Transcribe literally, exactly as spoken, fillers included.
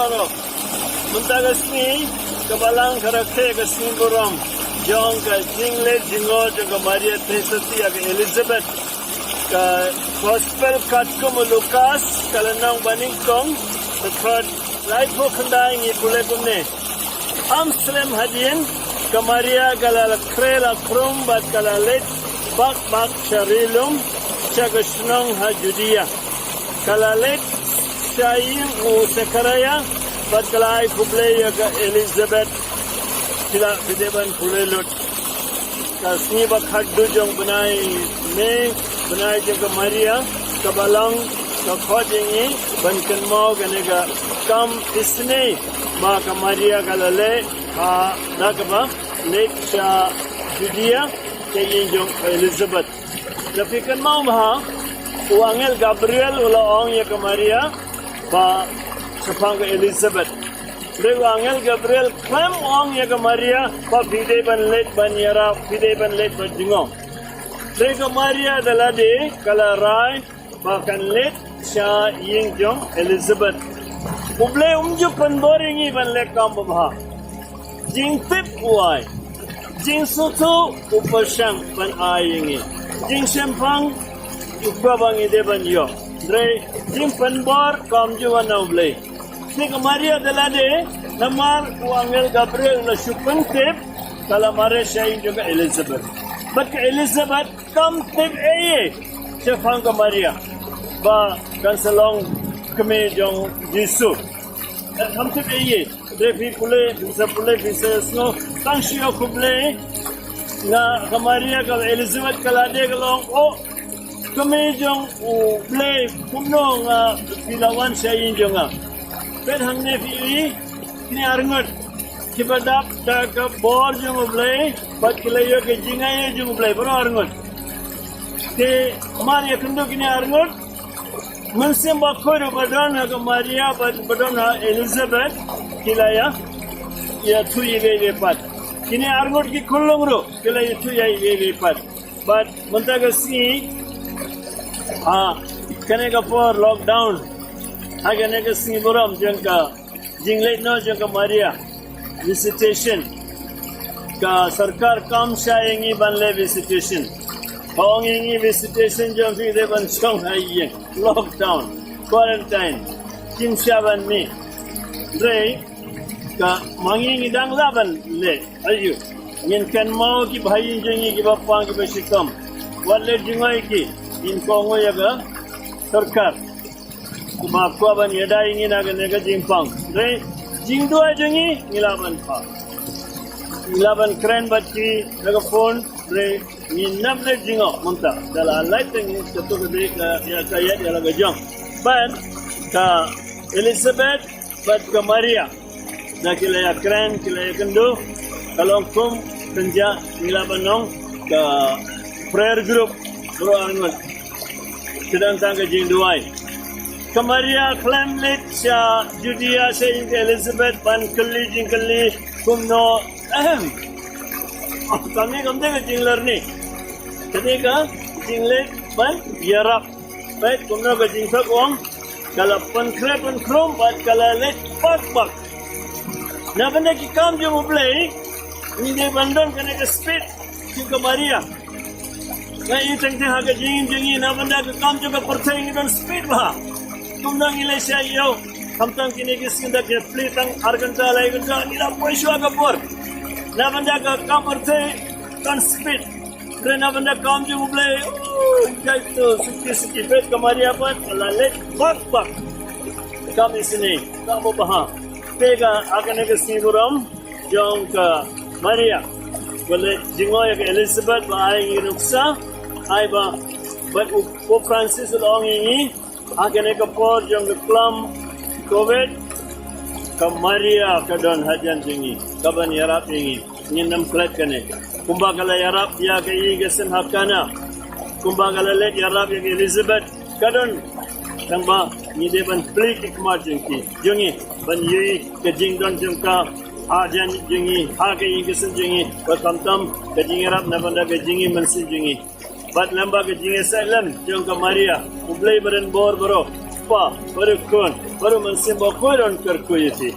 Mynta ka sngi ka Balang ka rakhe ka sngi burom jong ka jingleit jingngor jong ka Maria Theisotti ïa ka Elizabeth. Ka Gospel katkum u Lukas ka lynnong banyngkong, dkhot laiphew khyndai ngi pule kumne. Ym slem hadien ka Maria ka la khreh la khrum bad ka la leit bak bak sha ri lum sha ka shnong ha Judia. Ka la leit sha ïing u Sakaria bad ka la ai khublei ïa ka Elizabeth. Sila phi dei ban pule lut. Ka sngi ba khatduh jong bnai Mei, bnai jong ka Maria, ka Balang ka khot ïa ngi ban kynmaw kane ka kam isynei ba ka Maria ka la leh ha da kaba leit sha Judia, ka ïing jong ka Elizabeth. Da phi kynmaw bha, u angel Gabriel u la ong ïa ka Maria ba shaphang ka Elizabeth. Dei u angel Gabriel khlem ong ïa ka Maria ba phi dei ban leit ban ïarap, phi dei ban leit ban jngoh. Dei ka Maria da lade ka la rai ba kan leit sha ïing jong Elizabeth. U Blei um ju pynbor ïa ngi ban leh kam babha. Jingtip u ai, jingsngewthuh u pyrshang ban ai ïa ngi, jingshemphang u kwah ba ngi dei ban ïoh. Dei jingpynbor kam ju wan na u Blei. Te ka Maria da lade, namar u angel Gabriel la shu pyntip, ka la mareh sha ïing jong ka Elizabeth. Bad ka Elizabeth kam tip ei ei shaphang ka Maria ba kan sa long kmie jong Jisu. Kam tip ei ei. Dei phi pule, phi sa pule, phi sa sngew tang shu ïa khublei. Nga ka Maria ka Elizabeth ka lade ka la ong, oh, kmie jong u Blei, kumno nga phi la wan sha ïing jong nga. Peit hangne phi ïohi kine arngut kiba dap da ka bor jong u Blei bad ki la ïoh ka jingai jong u Blei, baroh arngut. Te mar ïa kynduh kine arngut, Mynsiem Bakhuid ruh ba don ha ka Maria bad ba don ha Elizabeth ki la ïa, ïathuh iwei iwei pat. Kine arngut ki khunlung ruh ki la ïathuh ïa iwei iwei pat. Bad mynta ka sngi, ha kane ka por lockdown, ha kane ka sngi burom jong ka jingleit noh jong ka Maria, visitation. Ka sorkar kam shai ïa ngi ban leh visitation. Ka ong ïa ngi visitation jong phi dei ban shong ha ïing, lockdown, quarantine. Kim shah ban mih. Dei ka ma ngi ngi dang lah ban leh. Aïu, ngin kynmaw ki bahaïing jong ngi, ki bapang, ki bashitom. Wat leh jingoi ki, ngin kohnguh ïa ka sorkar. Kumba kwah ban ïada ïa ngi na kane ka jingpang. Dei jingduwai jong ngi ngi lah ban pha. Ngi lah ban kren bad ki na ka phone. Dei ngin nang leh jingngop mynta. Da la lait te ngi katu ka dei ka ïa ka ïa la ka jong. Bad ka Elizabeth bad ka Maria. Da ki la ïa kren, ki la ïa kynduh, ka long kum kynja ngi lah ban ong ka prayer group baroh arngut. Ki dang tang ka jingduwai. Ka Maria khlem leit sha Judia sha ïing ka Elizabeth ban kylli jingkylli kumno, ahem. Kane kam dei ka jinglearning. Kane ka jingleit ban ïarap. Peit kumno ka jingthok ong, ka la pynkhreh pynkhrum bad ka la leit bak bak. Na bynta ki kam jong U Blei, ngi dei ban don kane ka speed jong ka Maria. Nga i teng teng ha ka jingim jong ngi, na bynta ka kam jong ka pyrthei ngi don speed bha. Kumno ngi leit sha ïew, khamtam kine ki sngi da ki plie tang ar kynta lai kynta, ngi la poi shuwa ka por. Na bynta ka kam pyrthei don speed. Hynrei na bynta kam jong U Blei, oh, jai to suki suki. Peit ka Maria pat la leit bak bak. Kam isynei, kam babha. Te ka ha kane ka sngi burom jong ka Maria, ba leit jngoh ïa ka Elizabeth, ba ai ngi nuksa, ai ba, ba u Pope Francis u la ong ïa ngi, ha kane ka por jong ka klam Covid, ka Maria ka don hajan jong ngi, ka ban ïarap ïa ngi. Ngin ym klet kane. Kumba ka la ïarap ïa ka ïing ka sem ha Kana, kumba ka la leit ïarap ïa ka Elizabeth, ka don. Tang ba ngi dei ban plie ki khmat jong ki, jong ngi, ban ïohi ka jingdon jong ka hajan jong ngi, ha ka ïing ka sem jong ngi, bad khamtam ka jingïarap na bynta ka jingim mynsiem jong ngi. Bad lem bad ka jingïaseng lem jong ka Maria, U Blei ba don bor baroh, Kpa, bad u Khun, bad u Mynsiem Bakhuid un kyrkhu ïa phi.